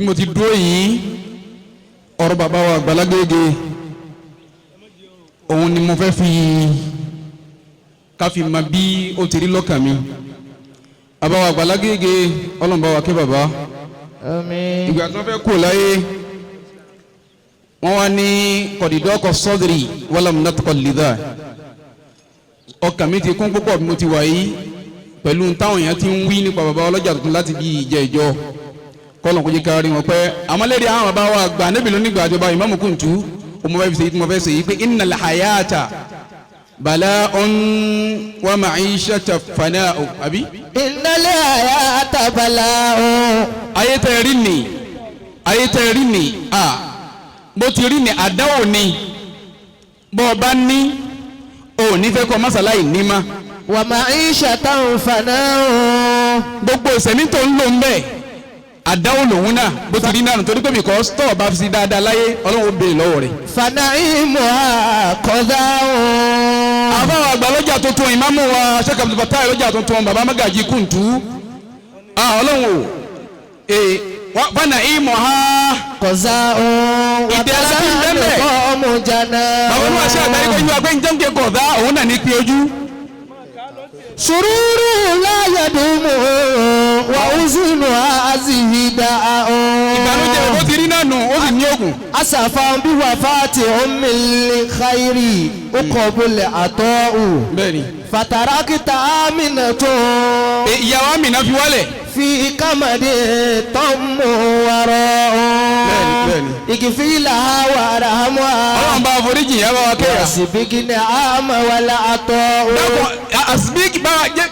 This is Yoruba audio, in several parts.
Bí mo ti dúró yìí, ọ̀rọ̀ bàbá wa Àgbàlágége òun ni mo fẹ́ fi ká fi mọ bí ó ti rí lọ́kàn mi. Bàbá wa Àgbàlágége, Ọlọ́run bá wa kẹ́ bàbá. Àmín. Ìgbà tí wọ́n fẹ́ kú láyé, wọ́n wá ní قد ضاق صدري ولم نطق لذا. Ọkàn mi ti kún púpọ̀ bí mo ti wà yìí pẹ̀lú táwọn èèyàn ti ń wí nípa bàbá ọlọ́jà tuntun láti bí ìjẹ́ ìjọ kọ́lọ̀ kó jẹ́ ká rí wọn pẹ́. Àmọ́ lérí àwọn bàbá wa àgbà níbi ló nígbà àjọba ìmáàmù Kùntù, mo fẹ́ fi ṣe mo fẹ́ ṣe yìí pé إن الحياة بلاء ومعيشة فناء, àbí. إن الحياة بلاء. Ayé tẹ́ rí ni, ayé tẹ́ rí ni, a bó ti rí ni, àdáwò ni. Bọ́ ọ bá ní o ò ní fẹ́ kọ́ mọ́sáláì ní ma. ومعيشة فناء. Gbogbo ìsẹ̀mí tó ń lò ń bẹ̀, àdáwò lòun náà bó ti rí náà, nítorí pé because tó o bá fi sí dáadáa láyé, Ọlọ́run ó béèrè lọ́wọ́ rẹ̀. فنعيمها قضاء. Àbáwọ̀ àgbà lọ́jà tuntun, ìmáàmù wa Sheikh Abdul Fattah lọ́jà tuntun, bàbá Magaji Kuntu, Ọlọ́run o ee فنعيمها. قضاء. Ìdẹ̀ra tí ń bẹ́ẹ̀ bẹ́ẹ̀. وقام جناء. Bàbá oníwà sí àgbáyé pé yíwá pé ń jẹ́ ń kọ̀ọ̀dá òun náà ní pé ojú. سرور لا يدوم وحزن هذه داء. Ìbànújẹ́ bó ti rí náà nù, ó sì ní oògùn. أسفا بوفاة أم الخير أقبل العطاء. Bẹ́ẹ̀ni. فتركت آمنة. Ìyàwó Amina fi wálẹ̀. في كمد طم وراء. Bẹ́ẹ̀ni, bẹ́ẹ̀ni. اغفر لها وارحمها. Ọlọ́run bá foríjì ìyá bá wa kẹ́yà. واسبق نعم والعطاء. Dákun àsìbíkì bá wa jẹ́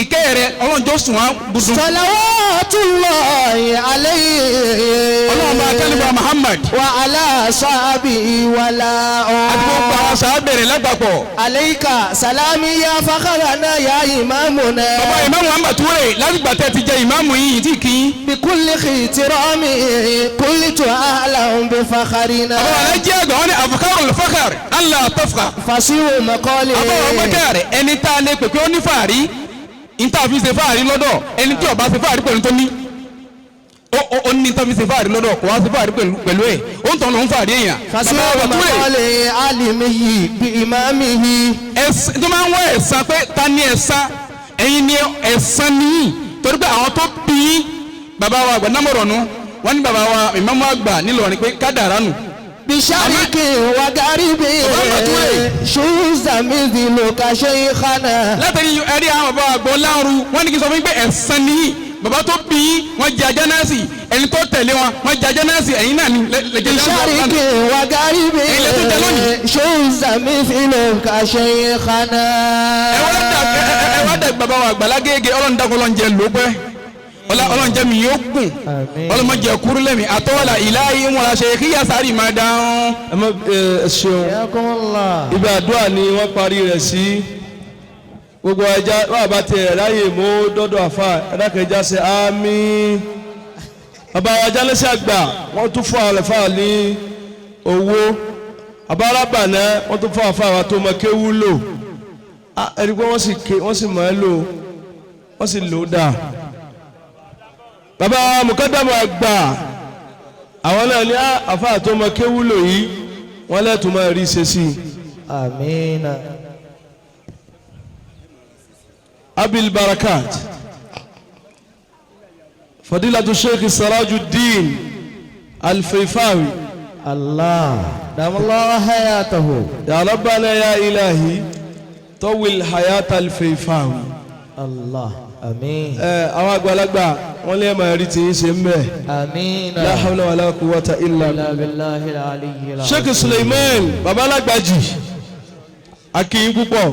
ìkẹ́ rẹ, Ọlọ́run jọ sùn wá bùsùn. صلوات الله عليه. Ọlọ́run bá kẹ́lẹ́bà Muhammad. وعلى صحبه ولا. Àti gbogbo àwọn sàábẹ̀rẹ̀ lápapọ̀. عليك سلامي يا فخرنا يا إمامنا. Bàbá ìmáàmù Ahmad Ture, láti gbà tẹ́ ti jẹ ìmáàmù yìí tí kì í. بكل احترام قلت أهلا بفخرنا. Bàbá wa jẹ́ àgbà, wọn ni أفخر الفخر ألا تفخر. فصيح مقالي. Bàbá wa gbẹ́kẹ̀ rẹ̀, ẹni tá a lè pè pé ó ní fàárí, ní tá a fi ṣe fàárí lọ́dọ̀, ẹni tí ó bá ṣe fàárí pẹ̀lú tó ní ó ní tá a fi ṣe fàárí lọ́dọ̀, kò wá ṣe fàárí pẹ̀lú ẹ̀, ó ń tọ́ lòún fàárí èèyàn. فصيح Bàbá wa Ture, مقالي علمه بإمامه. Ẹ̀san tó máa ń wá ẹ̀san pé ta ni ẹ̀san, ẹ̀yin ni ẹ̀san nìyí, torí pé àwọn tó bí yín, bàbá wa àgbà námọ̀rọ̀nù, wọ́n ní bàbá wa ìmáàmù àgbà nílọrin pé kádàrá nù. بشرق وغرب. Bàbá Ture. شوز مثلك شيخنا. Látàrí ẹ̀rí àwọn bàbá àgbọ̀ láàrú, wọ́n ní kí n sọ fún yín pé ẹ̀san nìyí. Bàbá tó bí yín, wọ́n jẹ ajá náà sí, ẹni tó tẹ̀lé wọn, wọ́n jẹ ajá náà sí, ẹ̀yin náà ni lẹ́jẹ̀. بشرق وغرب. Ilẹ̀ tó jẹ lónìí. شوز مثلك شيخنا. Ẹ wá dà ẹ wá dà bàbá wa àgbàlá gègé, Ọlọ́run dákun, Ọlọ́run jẹ́ ló pẹ́, Ọlọ́run jẹ́ mi yóò gùn. Àmín. Ọlọ́run jẹ́ kúrú lẹ́mí àtọ́wọ́lá ìláyé wọn la ṣe kíyà sáré máa dáhùn. Ẹ má ẹ ṣeun. حياكم الله. Ibi àdúrà ni wọ́n parí rẹ̀ sí. Gbogbo ẹja wà bá tiẹ̀ ráyè mú dọ́dọ̀ àfa ẹ̀dákẹ́já ṣe àmín. Bàbá wa jálẹ́sẹ̀ àgbà, wọ́n tún fún àwọn àlùfáà ní owó. Bàbá arábànà, wọ́n tún fún àfa wa tó mọ kéwú lò. Ah, ẹni pé wọ́n sì ké, wọ́n sì mọ̀ ẹ́ lò, wọ́n sì lò ó dáa. Bàbá wa mùkọ́dàmù àgbà, àwọn náà ní àfa tó mọ kéwú lò yìí, wọ́n lẹ́tùn máa rí ṣe sí i. آمين. أبي البركات فضيلة الشيخ سراج الدين الفيفاوي. الله دام الله حياته. يا ربنا يا إلهي طول حياة الفيفاوي. الله آمين. Ẹ àwọn àgbàlagbà wọn lè máa rí tìyín ṣe ń bẹ. آمين. لا حول ولا قوة إلا إلا بالله العلي العظيم. Sheikh Suleiman babalágbàjì, akin púpọ̀.